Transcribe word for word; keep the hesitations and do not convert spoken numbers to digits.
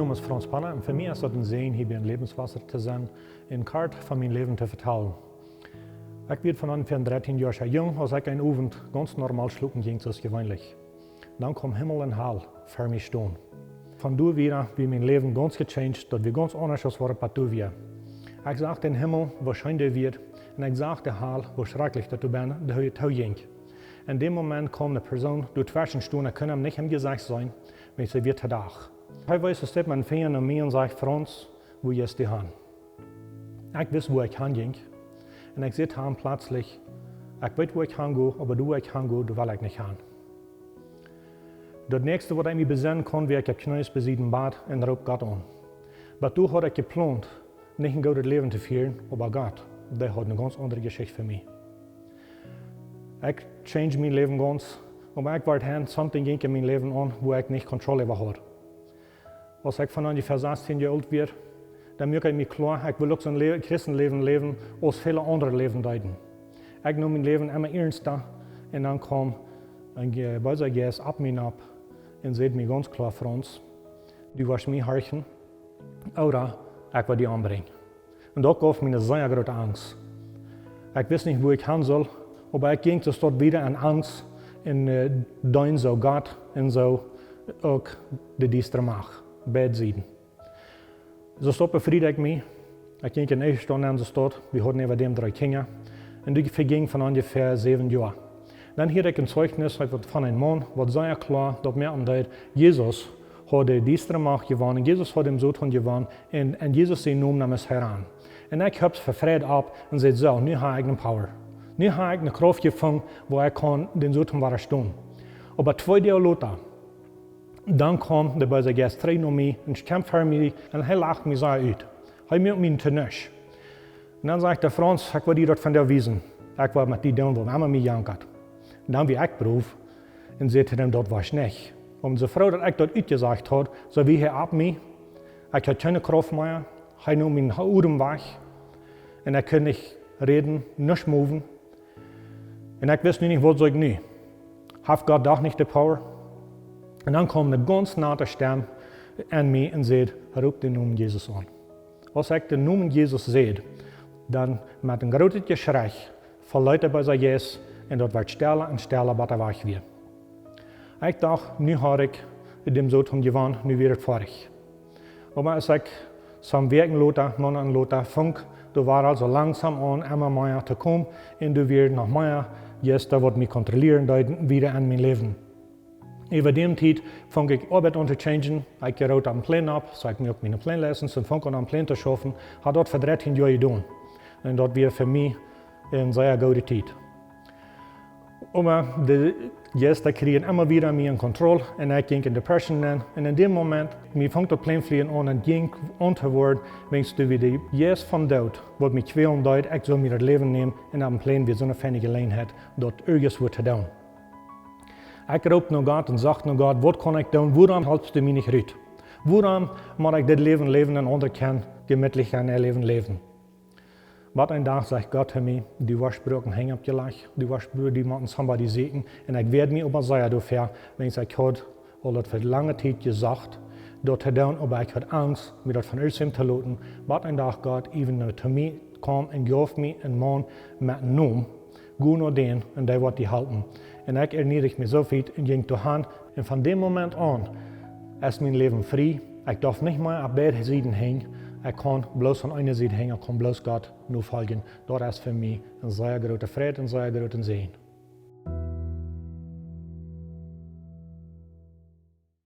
Mien Nomen es Franz Panna un fa mie es daut een Säajen, hia bie Lebenswasser to sennen un kort von mien Läwen to vetalen. Ekj wia von onjefäa dartieen Joa jung, aus ekj een Owent gaunz normal schlopen jinkj, soo aus jeweenlich. Dan kjeem Himmel un Hal ver mie stonen. Von doa wieda wia mien Läwen gaunz gechanged, daut wia gaunz aundasch aus waut et bat doa wia. Ekj sach dän Himmel, woo scheen dee wia, un ekj sach de Hal, woo schrakjlich daut doa benne, dee too jinkj. En dän Moment kjeem eene Persoon doa tweschen stonen, ekj kunn am nich em Jesecht seenen, wiels see wia to doa. Hee wees een Stekj met dän Finja no mie un säd: "Franz, wua jeist du han?" Ekj wist, wua ekj han jinkj. Un ekj säd to am pletslich: "Ekj weet, wua ekj han go, oba doa, wua ekj han go, doa well ekj nich han." Daut näakjste, waut ekj mie besennen kunn, wia ekj opp Kjnees bie sienen Bad un roopt Gott aun. Bat doa haud ekj jeplont, nich een goodet Läwen to fieren, oba Gott, dee haud eene gaunz aundre Jeschicht fa mie. Ekj changed mien Läwen gaunz, oba ekj wort han, something jinkj en mien Läwen aun, wua ekj nich Kontroll äwa haud. Aus ekj von onjefäa sastieen Joa oolt wia, dan muak ekj mie kloa, ekj wull uk soon Le-, Christenläwen läwen, aus väle aundre läwen deeden. Ekj neem mien Läwen emma ernsta un dan kjeem een Ge-, beesa Jeist opp mie nopp un säd mie gaunz kloa: "Franz, du woascht mie horchen, ooda ekj woa die ombrinjen." Un daut jeef mie eene sea groote Angst. Ekj wist nich, wua ekj han sull, oba ekj jinkj soo wieda en Angst un, äh, deend soo Gott un soo uk de diestre Macht, beid Sieden. Soo befried ekj mie. Ekj jinkj en eene Stunde aun de Staut. Wie hauden äwa däm dree Kjinja. Un dee vejinjen von onjefäa säwen Joa. Dan hieed ekj een Zeichnis von eenen Maun, waut sea kloa daut mie aundeed: Jesus haud de diestre Macht jewonnen, Jesus haud dän Soton jewonnen, un, un Jesus sien Nomen nemt hee aun. Un ekj hopst ver Freid opp un säd: "Soo, nu hab ekj eene Power. Nu hab ekj eene Krauft jefungen, wua ekj kaun dän Soton wadastonen." Oba twee Doag lota, dan kjeem de beesa Jeist trigj no mie un kjeem ver mie un hee lajcht mie sea ut. Hee muak mie to nuscht. Un dan säd ekj: "Franz, ekj woa die daut vondoag wiesen. Ekj woa met die doonen, waut emma mie jankat." Dan wia ekj brow un säd to am: "Daut woa ekj nich." Un soo froh daut ekj daut utjesajcht haud, soo wia hee opp mie. Ekj haud kjeene Krauft mea. Hee neem mienen Odem wajch. Un ekj kunn nich räden, nich moven. Un ekj wist nu nich, waut sull ekj nu? Haft Gott doch nich de Power? Un dan kjeem eene gaunz nahe Stemm aun mie un säd: "Roop dän Nomen Jesus aun." Aus ekj dän Nomen Jesus säd, dan met een grootet Jeschrei veleet de beesa Jeist un daut wort stella un stella, bat hee wajch wia. Ekj docht, nu haud ekj dän Soton jewonnen, nu wia et foadich. Oba aus ekj some Wäakjen lota, Moonaten lota, funk, doa wia aul soo langsom aun emma mea to komen, un doa wieren noch mea Jeista, waut mie kontrollieren deeden, wieda en mien Läwen. Äwa dee Tiet funk ekj Oabeit aun to changen, ekj jeroot een Plan opp, soo ekj muak miene Plan Lessons un funk aun een Plan to schaufen, haud daut ver dartieen Joa jedonen. Un daut wia fa mie eene sea goode Tiet. Oba de Jeista kjrieejen emma wieda mie en Kontroll un ekj jinkj en Depression nenn. Un en däm Moment, mie funk daut Plan flieen aun un jinkj aun to woaren, wiels doa wia de Jeist von Doot, waut mie kjwälen deed, ekj sull mie daut Läwen nämen, un opp een Plan wia soone feine Jeläajenheit, daut irjentwaut to doonen. Ekj roop no Gott un sach no Gott: "Waut kaun ekj doonen? Wuarom halpst du mie nich rut? Wuarom mott ekj dit Läwen läwen un aundre kjennen jemitlich äa Läwen läwen?" Waut een Dach sajcht Gott to mie: "Du woascht brucken Henj oppjelajcht, du woascht bru-, du motten somebody sieekjen." Un ekj wäad mie oba sea doafäa, wiels ekj haud aul daut ver lange Tiet jesocht, daut to doonen, oba ekj haud Angst, mie daut von irjentwäm to loten. Waut een Dach Gott even no to mie kjeem un jeef mie een Maun met Nomen: "Go no dän un dee woat die halpen." Un ekj erniedjd mie soo wiet un jinkj doa han. Un von däm Moment aun es mien Läwen frie. Ekj darf nich mea opp beid Sieden henjen. Ekj kaun bloos aun eene Sied henjen, ekj kaun bloos Gott nofoljen. Daut es fa mie een sea groote Fräd un sea grooten Säajen.